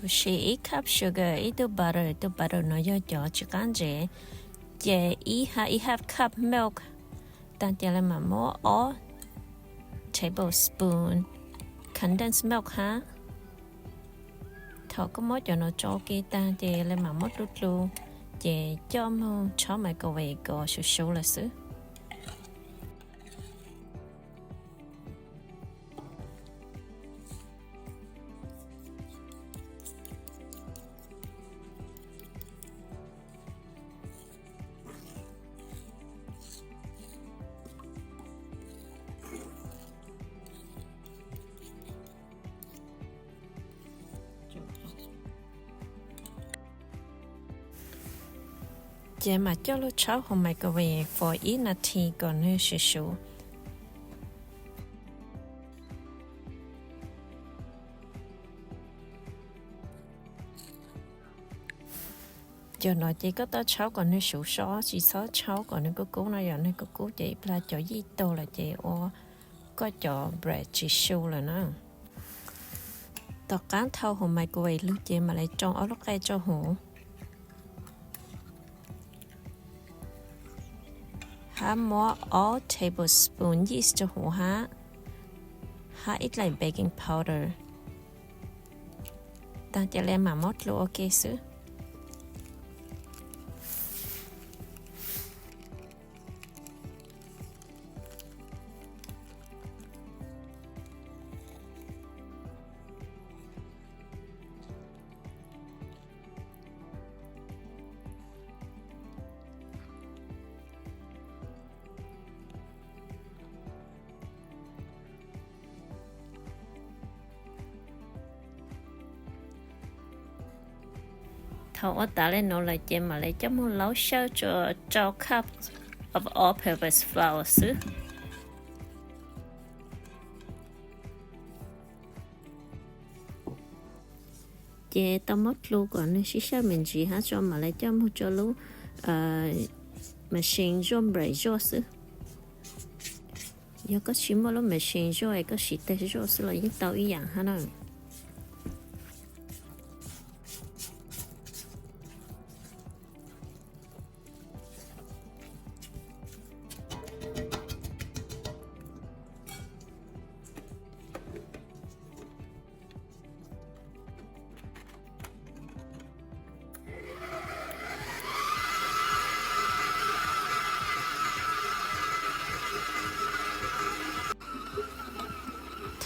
Siv ib cup sugar, ib tug butter, tus butter no yog cov tsis qab ntsev, ces ib ha ib half cup milk, tag ces lawv mam muab ob tablespoon condensed milk hab. Thaum koj muab cov no tso ua ke tag ces lawv mam muab dlu dlu, ces coj moog tshab microwave kom suv suv lawm xwb. Ces mam coj lug tshab hauv microwave for ib nas this kom nwg suv suv. Cov no ces koj tau tshab kom nwg suv so, tsis txhob tshab kom nwg kub kub no, yog nwg kub kub ces ib plag cov yij taug lawm ces ua koj cov bread tsis su lawm na. Tom qaab thau hauv microwave lug ces mam le rau ob lub qe rau huv, hab muab ob tablespoon yeast rau huv hab, hab ib dlaim baking powder, tag ces le mam muab dlu ua ke xwb. Thaum ua tas le nuav lawm ces mam le coj moog laub sawb rua rau cup of all-purpose flour xwb. Ces tau muab dlu kom nwg sib sab me ntsis hab tso mam le coj moog rua lub machine zuaj bread zuaj xwb. Yog koj tsis muaj lub machine zuaj es koj siv teg zuaj xwb los yeej tau ib yaam hab na.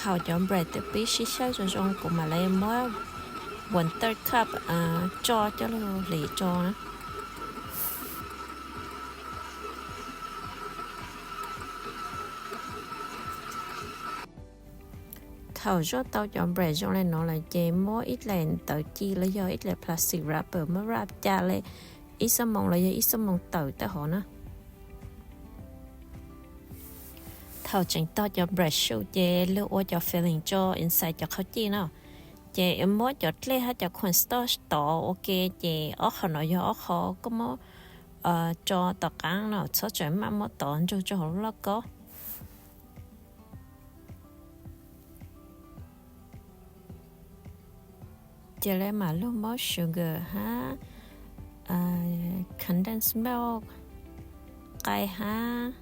Thaum cov bread twb pib sib sab zoo zoo kuv mam le muab one third cup tso coj lug hliv rua na. Thaum zuaj tau cov bread zoo le nuav lawm ces muab ib dlaim ntawv ci los yog ib dlaim plastic wrapper muab wrap ca le ib xuab moos los yog ib xuab moos tawm tawm hov na. Thaum tseem tog cov bread su ces lug ua cov filling rua inside cov qhov ci na. Ces muab cov dlej hab cov cornstarch tov ua ke, ces ob qho no yog ob qho koj muab rua tom qaab no, txhob tseem maj muab tov nrug rua hauv lub lauj kaub. Ces le mam lug muab sugar hab condensed milk, qai hab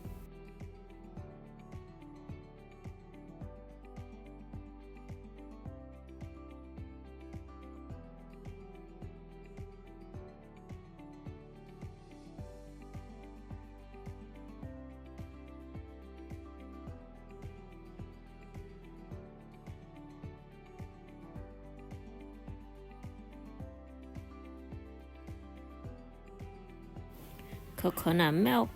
coconut milk.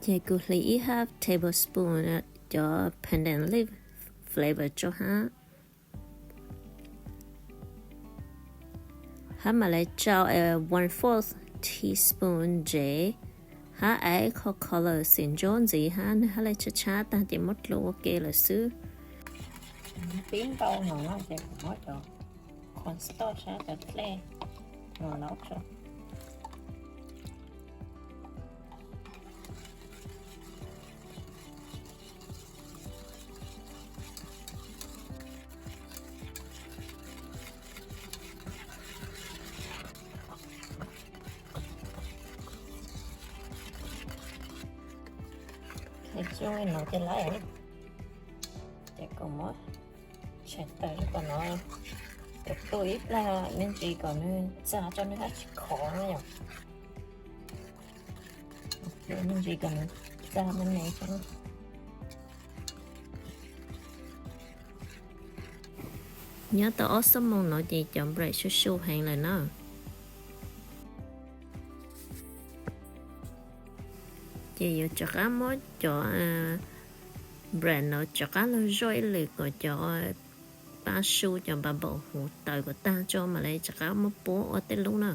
Ces kuv hliv ib half tablespoon cov pandan leaf flavor rau hab. Hab mam le rau one fourth teaspoon ntsev, hab add qhov color xim ntsuab ntxiv hab nwg hab le tshab tshab tag ces muab dlu ua ke lawm xwb. Pib ntau no no ces kuv muab cov cornstarch sab cov dlej no laub tso. Txuj no ces lawm, ces kuv muab tshais tawm kom no, kuv tu ib plag me ntsis kom nws txag tso nws hab tsis khov no yom. Me ntsis kom nws txag me me tso. Nyob tau ob xuab moos no ces cov bread su su heev lawm na. Ces yuav rov qab muab cov bread no rov qab los zoj ib lwm kom cov pab su cov bubble huv tawm kom tag tso mam li rov qab muab puab ua tej lub na.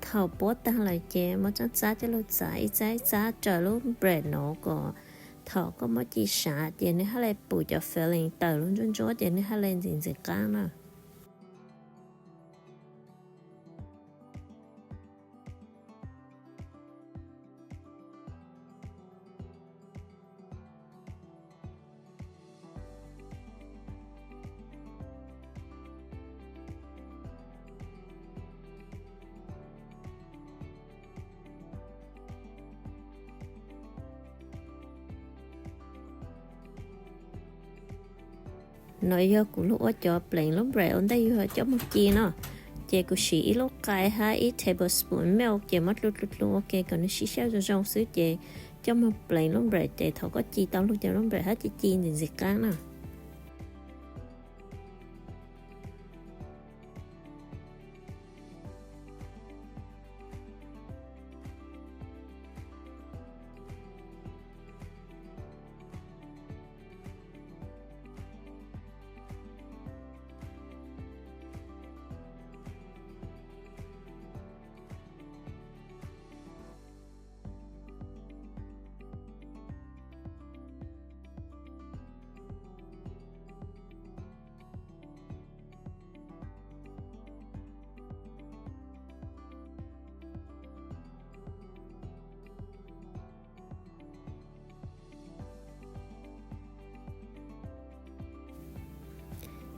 Thaum puab tag lawm ces muab tsob txab coj lug txav ib txab ib txab raws lub bread no kom thaum koj muab ci sav ces nwg hab le pum cov filling tawm lug ntsuab ntsuab ces nwg hab le ntxim ntxim qaab na. No yog kuv lug ua cov pleev lub bread ua ntej yug coj moog ci no, ces kuv siv ib lub qai hab ib tablespoon milk ces muab dlu dlu dlu ua ke kom nws sib xyaw zoo zoo xwb ces coj moog pleev lub bread ces thaum koj ci tau lug cov lub bread hab ci ci ntxim ntxim qaab na.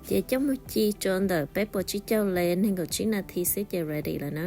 Ces coj mus ci rau ntawm peb puas tsib caug les nees nkaum tsib nas this xwb ces ready lawm na.